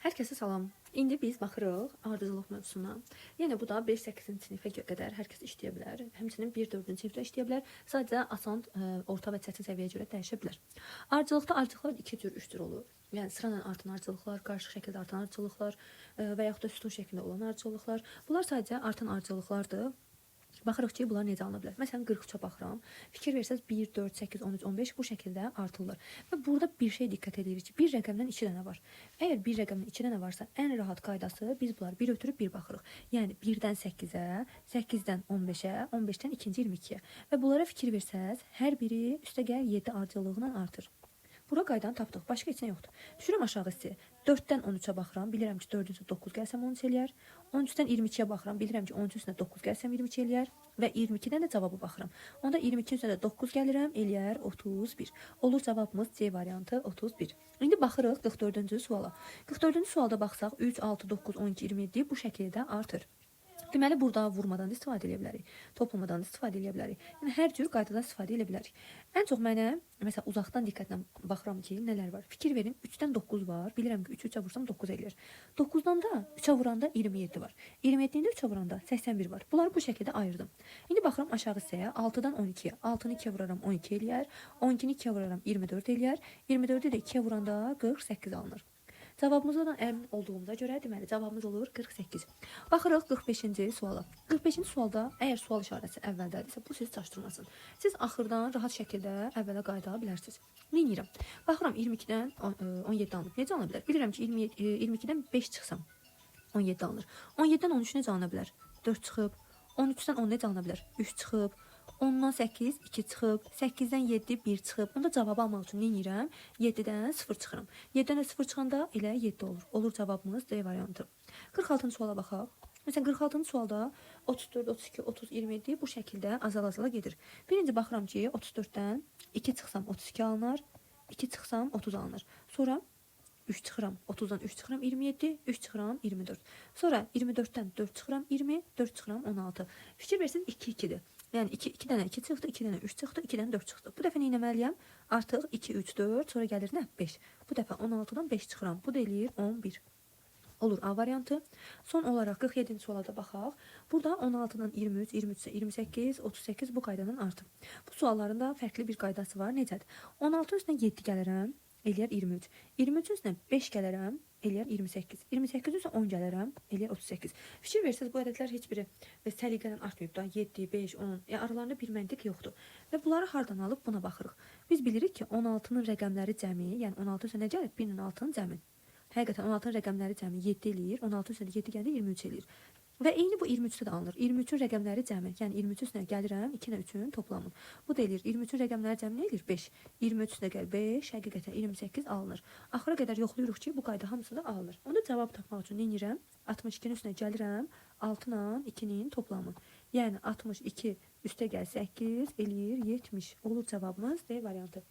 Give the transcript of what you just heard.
Hər kəsə salam. İndi biz baxırıq ardıcıllıq mövzusuna. Yəni bu da 5-8-ci sinifə qədər hər kəs işləyə bilər. Həmçinin 1-4-cü sinifdə işləyə bilər. Sadəcə asan, orta və çətin səviyyəyə görə dəyişə bilər. Ardıcıllıqda ardıcıllıqlar iki cür, üç cür olur. Yəni sıra ilə artan ardıcıllıqlar, qarışıq şəkildə artan ardıcıllıqlar və yaxud da sütun şəklində olan ardıcıllıqlar. Bunlar sadəcə artan ardıcıllıqlardır. Baxırıq ki, bunlar necə alına bilər. Məsələn, 43-ə baxıram. Fikir versəz 1, 4, 8, 13, 15 bu şəkildə artırılır. Və burada bir şey diqqət edirik ki, bir rəqəmdən 2 dənə var. Əgər bir rəqəmdən 2 dənə varsa, ən rahat qaydası biz bunları bir ötürüb bir baxırıq. Yəni 1-dən 8-ə, 8-dən 15-ə, 15-dən 2-ci 22-yə. Və bunlara fikir versəz, hər biri üstəgəl 7 ardıcıllığına artır. Bura qaydanı tapdıq. Başqa heç nə yoxdur. Düşürəm aşağı hissəyə. 4-dən 13-ə baxıram. Bilirəm ki, 4-ün üstünə 9 gəlsəm 13 eləyər. 13-dən 22-yə baxıram. Bilirəm ki, 13 üstünə 9 gəlsəm 22 eləyər. Və 22-dən də cavabı baxıram. Onda 22 üstünə də 9 gəlirəm, eləyər 31. Olur cavabımız C variantı 31. İndi baxırıq 44-cü suala. 44-cü sualda baxsaq 3, 6, 9, 12, 27 bu şəkildə artır. Deməli burada vurmadan da istifadə edə bilərik, toplamadan da istifadə edə bilərik. Yəni hər cür qaydadan istifadə edə bilərik. Ən çox mənə məsələn uzaqdan diqqətlə baxıram ki, nələr var. Fikir verin, 3-dən 9 var. Bilirəm ki, 3-ü 3-ə vursam 9 eləyir. 9-dan da 3-ə vuranda 27 var. 27-ni də 3-ə vuranda 81 var. Bunları bu şəkildə ayırdım. İndi baxıram aşağı hissəyə 6-dan 12-yə. 6-nı 2-yə vuraram 12 eləyər. 12-ni 2-yə vuraram 24 eləyər. 24-ü də 2-yə vuranda 48 alınır. Cavabımızdan əmin olduğumuza görə deməli cavabımız olur 48. Baxırıq 45-ci suala. 45-ci sualda əgər sual işarəsi əvvəldədirsə bu sizi çaşdırmasın. Siz axırdan rahat şəkildə əvvələ qayıda bilərsiniz. Nə edirəm? Baxıram 22-dən 17 alınıb. Necə alına bilər? Bilirəm ki 22-dən 5 çıxsam 17 alınır. 17-dən 13 necə alına bilər? 4 çıxıb. 13-dən 10 necə alına bilər? 3 çıxıb. 10-dan 8 2 çıxıb, 8-dən 7 1 çıxıb. Onda cavabı almaq üçün nə edirəm? 7-dən 0 çıxıram. 7-dən də 0 çıxanda elə 7 olur. Olur cavabımız D variantı. 46-cı suala baxaq. Məsələn 46-cı sualda 34, 32, 30, 27 bu şəkildə azala-azala gedir. Birinci baxıram ki, 34-dən 2 çıxsam 32 alınır, 2 çıxsam 30 alınır. Sonra 3 çıxıram, 30-dan 3 çıxıram 27, 3 çıxıram 24. Sonra 24-dən 4 çıxıram 20, 4 çıxıram 16. Fikir versiniz 2 2-dir. Yəni 2 2 dənə 2 çıxdı, 2 dənə 3 çıxdı, 2 dənə 4 çıxdı. Bu dəfə nə etməliyəm? Artıq 2 3 4, sonra gəlir nə? 5. Bu dəfə 16-dan 5 çıxıram. Bu da eləyir 11. Olur A variantı. Son olaraq 47-ci suala da baxaq. Burada 16-dan 23, 23-sə 28, 38 bu qaydadan artıb. Bu sualların da fərqli bir qaydası var. Necədir? 16 üstünə 7 gəlirəm, eləyər 23. 23 üstünə 5 gəlirəm, eləyər 28. 28 üstünə 10 gəlirəm, eləyər 38. Fikir versəz bu ədədlər heç biri və səliqədən artmayıb da 7, 5, 10. Yəni aralarında bir məntiq yoxdur. Və bunları hardan alıb buna baxırıq. Biz bilirik ki, 16-nın rəqəmləri cəmi, yəni 16 üstünə nə gəlir? 1 ilə 6-nın cəmi. Həqiqətən 16-nın rəqəmləri cəmi 7 eləyir. 16 üstünə 7 gələndə 23 eləyir. Və eyni bu 23-də də alınır. 23-ün rəqəmləri cəmi. Yəni 23 üstünə gəlirəm 2 ilə 3-ün toplamı. Bu da eləyir. 23-ün rəqəmləri cəmi nə eləyir? 5. 23 üstünə gəl 5, həqiqətən 28 alınır. Axıra qədər yoxlayırıq ki, bu qayda hamısında alınır. Onda cavab tapmaq üçün nə edirəm? 62-nin üstünə gəlirəm 6 ilə 2-nin toplamı. Yəni 62 üstə gəl 8 eləyir 70. Olur cavabımız D variantı.